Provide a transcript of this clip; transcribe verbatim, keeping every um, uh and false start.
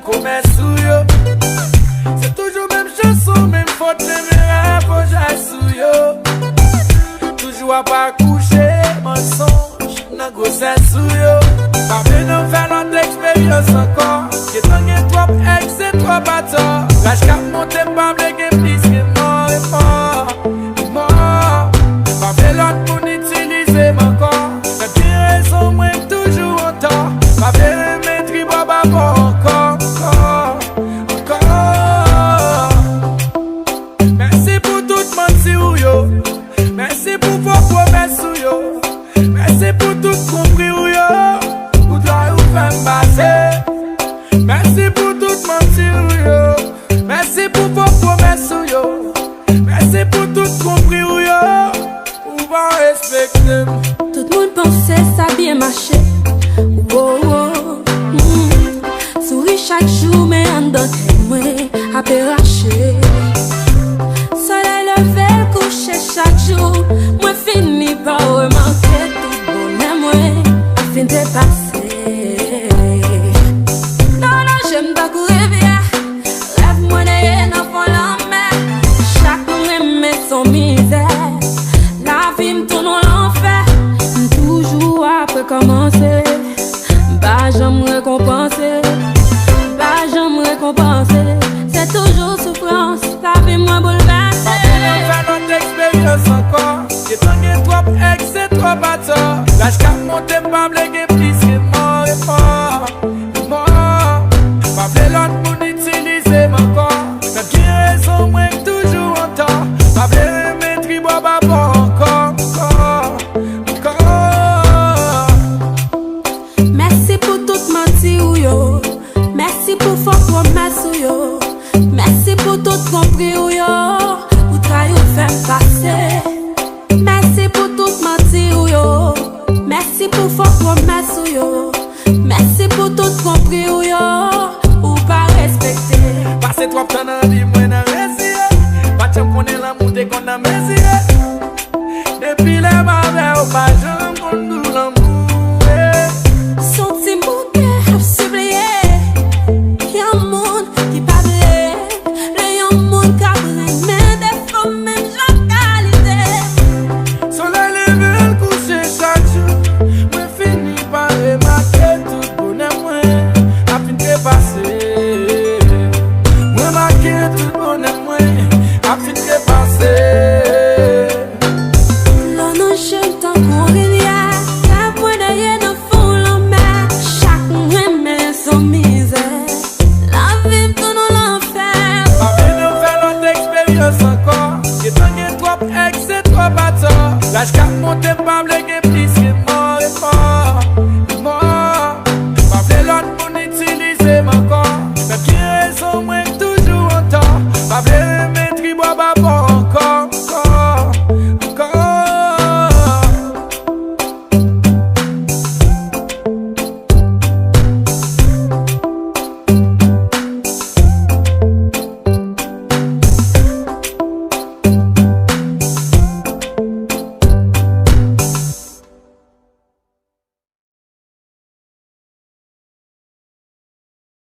Komès ou yo. Se toujou menm chanson, menm fot, menm erè, fo jazz ou yo. Toujou ap akouche mansonj nan gwosès ou yo. Pa vle nan fè lòt eksperyans ankò. Gentan gen twòp èks e twòp atò. Raj k ap monte, m pa vle gen plis ke mò e mò. Mò. Pa vle lòt moun itilize m ankò. Mwen gen rezon, mwen toujou an tò. Pa vle renmen trip w ap apò ankò, ankò, ankò. Mèsi pou tout manti ou yo. Mèsi pou fo pwomès ou yo. Mèsi pou tout twonpri ou yo. Pou travay ou fè m pase. Mèsi pou tout manti ou yo. Mèsi pou fo pwomès ou yo. Mèsi pou tout twonpri ou yo. Ou pa respekte m. Tout moun panse sa byen mache. Wo, wo. Mm. Souri chak jou, men anndan kè mwen ape rache. Solèy leve l kouche chak jou, mwen fini pa remake tout bonè mwen ap fin depase. Nan nanje m tankou rivyè, rèv mwen neye nan fon lanmè. Chak mwen renmen son mizè. Lavi m tounen yon lanfè. M toujou ap rekòmanse. M pa janm rekonpanse. M pa janm rekonpanse. Se toujou soufrans. Lavi mwen boulvèse. Pa vle nan fè lòt eksperyans ankò. Gentan gen twòp èks e twòp atò. Laj k ap monte, m pa vle gen plis ke mò e mò. Mò. Pa vle lòt moun itilize m ankò. Mwen gen rezon, mwen toujou an tò. Pa vle renmen trip w ap apò ankò, ankò, ankò. Mèsi pou tout manti ou yo. Mèsi pou fo pwomès ou yo. Mèsi pou tout twonpri ou yo. Pou tray ou fè m pase. Mèsi pou tout manti ou yo. Mèsi pou fo pwomès ou yo. Mèsi pou tout twonpri ou yo. Ou pa respekte. Pase twòp tan nan vi mwen nan reziye. Pa t janm konnen lanmou te konn nan mezire. Depi lè m avè w, pa janm konn dou lanmou, eh. Santi m bouke ap sipliye. Yon moun ki pa vle, vle yon moun k ap renmen defo m menm jan kalite. Solèy leve l kouche chak jou, mwen fini pa remake tout bonè mwen ap fin trepase. Mwen make tout bonè mwen ap fin trepase. Lò nan je m tankou